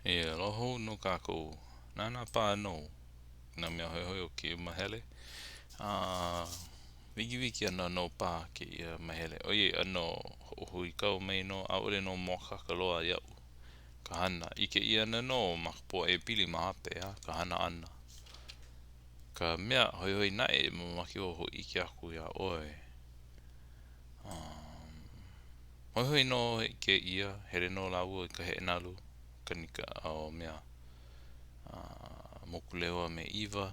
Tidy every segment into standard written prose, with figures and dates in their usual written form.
E aloha hou nō kākou. Nānā paha nō nā mea hoihoi o kēia mahele. A wikiwiki ana nō paha kēia mahele ʻoiai ʻano hoʻohuikau mai nō, ʻaʻole nō mōakāka loa iaʻu ka hana. ʻIke ʻia ana nō ma ka pōʻaiapili ma hope, ʻeā, ka hana ʻana. Ka mea hoihoi naʻe mamake wau hōʻike aku iā ʻoe. Hoihoi nō hoʻi kēia, hele nō lāua i ka heʻenalu, kanika, o mea, Mokulehua me ʻIwa,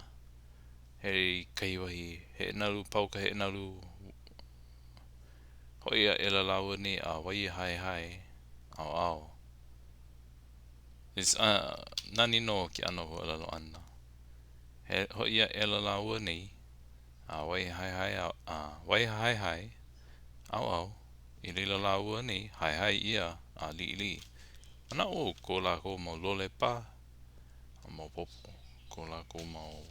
hele i kahi wahi heʻenalu, pau ka heʻenalu, hoʻi aʻela lāua nei a Waihaehae ʻaoʻao. It's, uh, nani nō ke ʻano o ka ʻōlelo ʻana. He, hoʻi aʻela lāua nei a Waihaehae, a Waihaehae ʻaoʻao, i laila lāua nei, haehae ʻia a liʻiliʻi. Manaʻo wau ko lākou mau lole paha, a maopopo ko lākou mau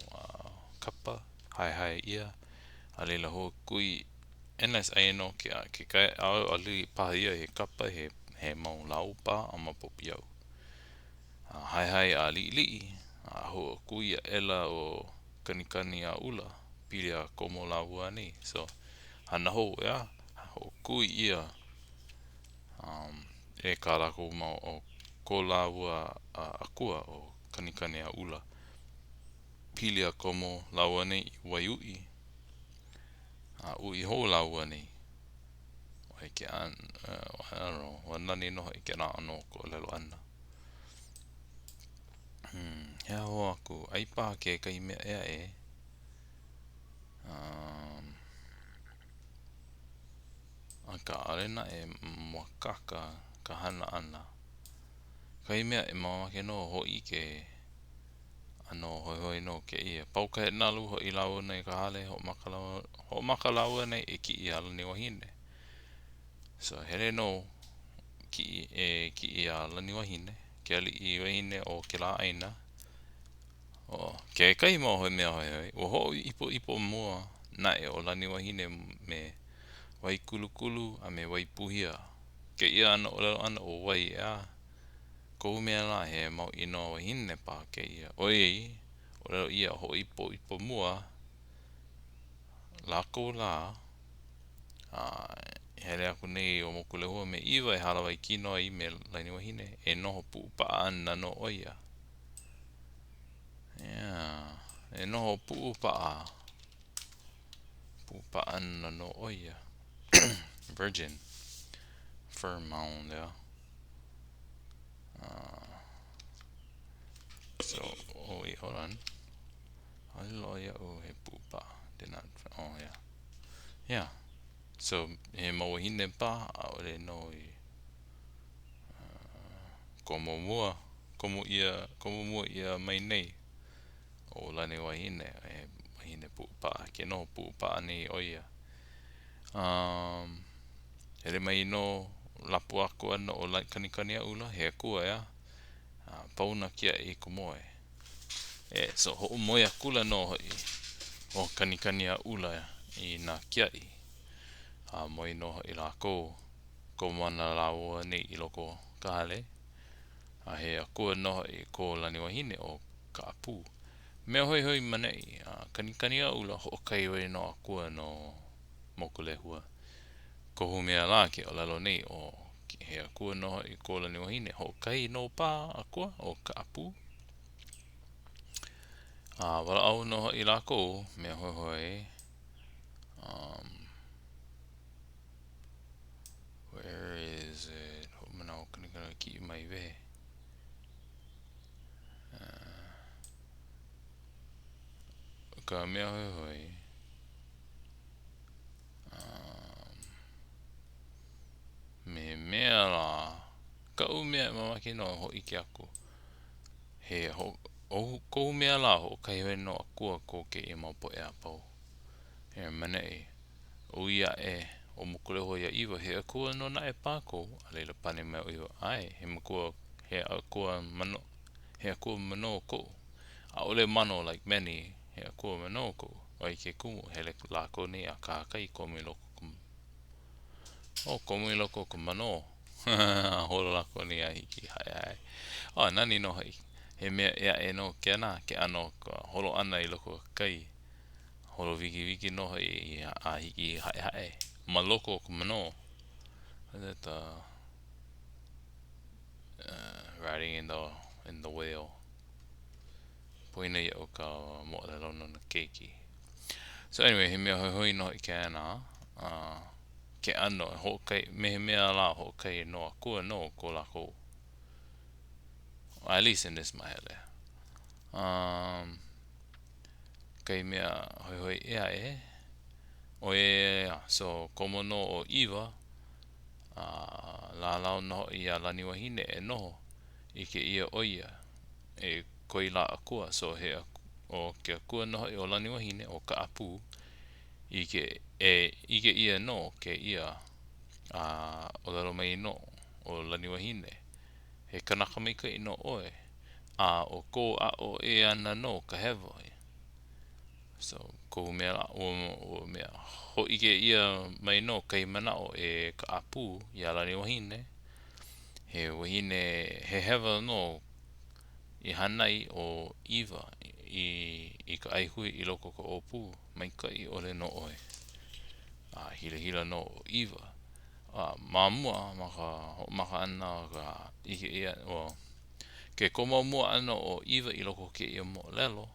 kapa, haehae ʻia, a laila hoʻokui, unless aia nō ke ke kai, ʻaʻole paha ia he kapa, he he mau lau paha, a maopopo iaʻu. A haehae a liʻiliʻi, a hoʻokui aʻela ʻo Kanikaniaʻula, pili a komo lāua nei. So, hana hou, ʻeā, hoʻokui ʻia um, e kā lākou mau, ʻo ko lāua akua ʻo Kanikaniaʻula. Pili a komo lāua nei i Waiuʻi, a uʻi hou lāua nei. ʻOi ke ʻano, I don't know, ua nani nō hoʻi kēlā ʻano o ka ʻōlelo ʻana. Hmm, he aha hou aku, ʻai paha kekahi mea ʻē aʻe. Um, akā, ʻaʻole naʻe mōakāka ka hana ʻana. Kahi mea e mamake nō hōʻike ʻano hoihoi nō kēia. Pau ka heʻenalu, hoʻi lāua nei i ka hale, hoʻomaka lāua, hoʻomaka lāua nei e kiʻi iā Laniwahine. So, hele nō kiʻi, e kiʻi iā Laniwahine, ke aliʻi wahine o kēlā ʻāina. Oh, kekahi mau mea hoihoi, ua hoʻoipoʻipo mua naʻe ʻo Laniwahine me Waikulukulu a me Waipuhia. Kēia ʻano ʻōlelo ʻana ʻo wai, ʻeā? Kohu mea lā, he mau inoa wahine paha kēia. ʻOiai, ʻōlelo ʻia hoʻoipoʻipo mua lākou lā, a hele aku nei ʻo Mokulehua me ʻIwa e hālāwai kino ai me Laniwahine, e noho puʻupaʻa ana nō ʻo ia. Yeah, e noho puʻupaʻa. Puʻupaʻa ana nō ʻo ia. Virgin. Firm mound, yeah. Uh, so, oh wait, hold on. ʻAʻole loa iaʻu he puʻupaʻa. Did not, oh yeah. Yeah. So, he mau wahine paha, ʻaʻole nō i uh, komo mua, komo ʻia, komo mua ʻia mai nei ʻo Laniwahine, he wahine puʻupaʻa, ke noho puʻupaʻa nei ʻo ia. Um, hele mai nō, lapu aku ana ʻo Kanikaniaʻula, he akua, ʻeā? A pau nā kiaʻi i ka moe. E, so hoʻomoe akula nō hoʻi ʻo Kanikaniaʻula i nā kiaʻi. A moe nō hoʻi lākou, komo ana lāua nei i loko o ka hale. A he akua nō hoʻi ko Laniwahine ʻo Kaʻapū. Mea hoihoi ma neʻi, a Kanikaniaʻula hoʻokahi wale nō akua no Mokulehua. Kohu mea lā ke ʻōlelo nei ʻo he akua nō hoʻi ko Laniwahine, hoʻokahi nō paha akua ʻo Kaʻapū. A walaʻau nō hoʻi lākou, mea hoihoi, um, where is it? Hoʻomanaʻo kanikani kiʻi mai wehe. Uh, ka mea hoihoi, um, me mea lā, kaʻu mea e mamake nō e hōʻike aku, he ho, oh, kohu mea lā hoʻokahi wale nō akua ko kēia mau poʻe a pau. E maneʻi, ʻui aʻe ʻo Mokulehua iā ʻIwa, he akua nō naʻe paha kou, a laila pane mai ʻo ʻIwa, ʻae, he makua, he akua mano, he akua manō koʻu. ʻAʻole mano like many, he akua manō koʻu. ʻO ia ke kumu, hele lākou nei a kahakai komo i loko o ka, oh, komo i loko o ka manō. A holo lākou nei a hiki i Haʻehaʻe. Oh, nani nō hoʻi. He mea ʻē aʻe nō kēnā, ke ʻano o ka holo ʻana i loko o ke kai. Holo wikiwiki nō hoʻi a hiki i Haʻehaʻe ma loko o ka manō. Is that the uh, riding in the, in the whale? Poina iaʻu ka moʻolelo no nā keiki. So anyway, he mea hoihoi nō hoʻi kēnā. Uh, ke ʻano e hoʻokahi, me he mea lā hoʻokahi nō akua nō ko lākou. At least in this mahele. Um, kahi mea hoihoi ʻē aʻe, ʻo ia, so komo nō ʻo ʻIwa, a lālau nō hoʻi iā Laniwahine e noho, ʻike ʻia ʻo ia e koi lā akua, so he ʻo ke akua nō hoʻi o Laniwahine, ʻo Kaʻapū, ʻike, e ʻike ʻia nō kēia, a ʻōlelo mai nō ʻo Laniwahine, he kanaka maikaʻi nō ʻoe, a ʻo kou aʻo ʻia ʻana nō ka hewa. So, kohu mea lā, ua, ua mea, hōʻike ʻia mai nō kahi manaʻo e Kaʻapū iā Laniwahine, he wahine, he hewa nō i hānai ʻo ʻIwa i, i ka ʻaihue i loko o ka ʻōpū, maikaʻi ʻole nō ʻoe. A hilahila nō ʻo ʻIwa. A ma mua, ma ka hoʻomaka ʻana o ka ʻike ʻia, ua ke komo mua ʻana o ʻIwa i loko o kēia moʻolelo,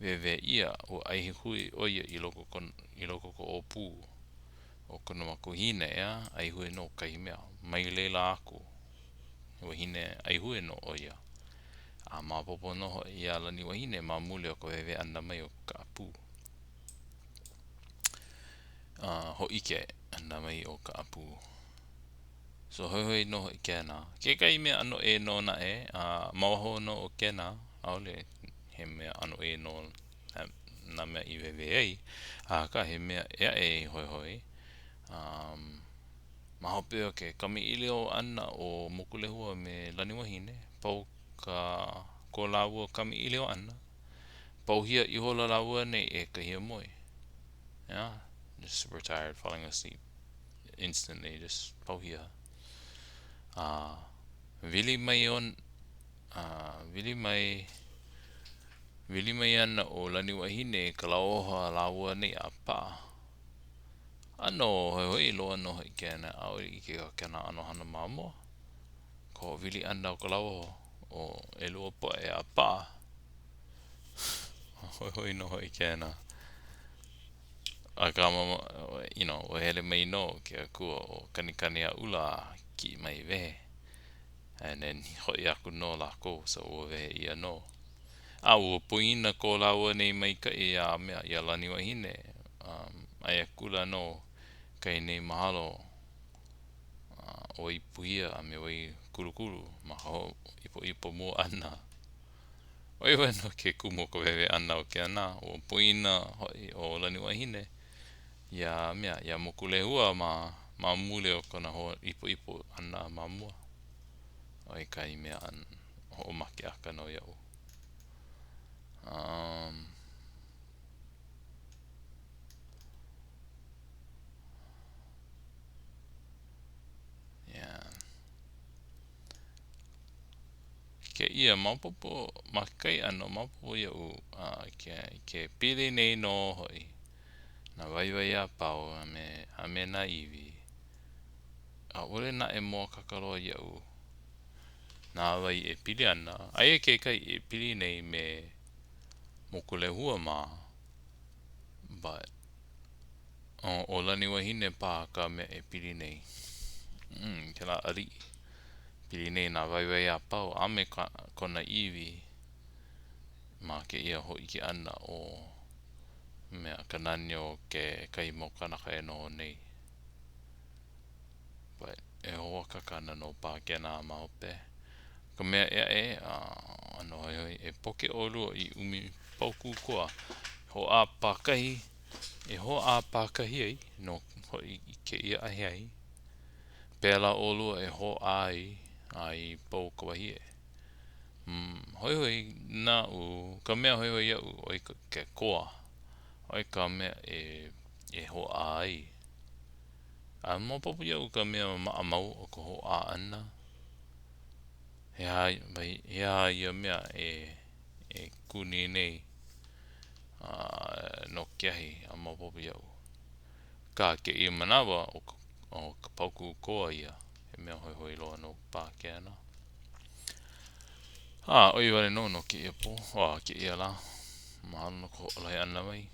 wēwē ʻia ua ʻaihue ʻo ia i loko i loko o ka ʻōpū o kona makuahine, ʻeā, ʻaihue nō kahi mea. Mai laila aku, he wahine ʻaihue nō ʻo ia. A maopopo nō hoʻi iā Laniwahine ma muli o ka wēwē ʻana mai o Kaʻapū. A hōʻike ʻana mai o Kaʻapū. So hoihoi nō hoʻi kēnā. Kekahi mea ʻano ʻē nō naʻe, a ma waho nō o kēnā, ʻaʻole he mea ʻano ʻē nō nā mea i wēwē ai, akā he mea ʻē aʻe i hoihoi. Um, ma hope o ke kamaʻilio ʻana o Mokulehua me Laniwahine, pau ka ko lāua kamaʻilio ʻana, pauhia ihola lāua nei e ka hiamoe. Yeah, just super tired, falling asleep instantly, just pauhia. A wili mai on, a wili mai, wili mai ana ʻo Laniwahine i ka lauoho a lāua nei a paʻa. ʻAno hoihoi loa nō hoʻi kēnā, ʻaʻole ʻike au i kēnā ʻano hana ma mua. Ka hoʻowili ʻana o ka lauoho o ʻelua poʻe a paʻa. Hoihoi nō hoʻi kēnā. Akā, you know, ua hele mai nō ke akua ʻo Kanikaniaʻula a kiʻi mai wehe. And then hoʻi aku nō lākou, so ua wehe ʻia nō. A ua poina ko lāua nei maikaʻi iā mea, iā Laniwahine. Um, ʻae akula nō kahi nei mahalo ʻo Waipuhia a me Waikulukulu ma ka hoʻoipoʻipo mua ʻana. ʻO ia wale nō ke kumu o ka wēwē ʻana o kēnā, ua poina hoʻi ʻo Laniwahine iā mea, iā Mokulehua ma, ma muli o kona hoʻoipoʻipo ʻana ma mua. ʻO ia kahi mea hoʻomakeʻaka nō iaʻu. Um, yeah. Kēia maopopo ma kekahi ʻano maopopo iaʻu uh, ke, ke pili nei nō hoʻi nā waiwai a pau a me, a me nā iwi. ʻAʻole naʻe mōakāka loa iaʻu na wai e pili ana. Aia kekahi e pili nei me Mokulehua mā, but ʻo Laniwahine paha ka mea e pili nei. Mm, kēlā aliʻi. Pili nei nā waiwai a pau a me ka, kona iwi ma kēia hōʻike ʻana o mea ka nani o kekahi mau kānaka e noho nei. But e hoʻākāka ana nō paha kēnā ma hope. Ka mea ʻē aʻe, ʻano hoihoi, e poke ʻolua i ʻumi paukū koa hoʻā pākahi, e hoʻā pākahi ai nō hoʻi i kēia ahiahi. Pēlā ʻolua e hoʻā ai a i pau ka wahie. Mm, hoihoi naʻu, ka mea hoihoi iaʻu, ʻo ia ke koa. ʻO ia ka mea e, e hoʻā ai. A maopopo iaʻu ka mea maʻamau o ka hoʻā ʻana. He aha, he aha ia mea e e kuni nei no ke ahi, a maopopo iaʻu. Akā kēia manawa, ʻo ka, ʻo ka paukū koa ia, he mea hoihoi loa nō paha kēnā. A, ʻo ia wale nō no kēia pō, a kēia lā. Mahalo no ka hoʻolohe ʻana mai.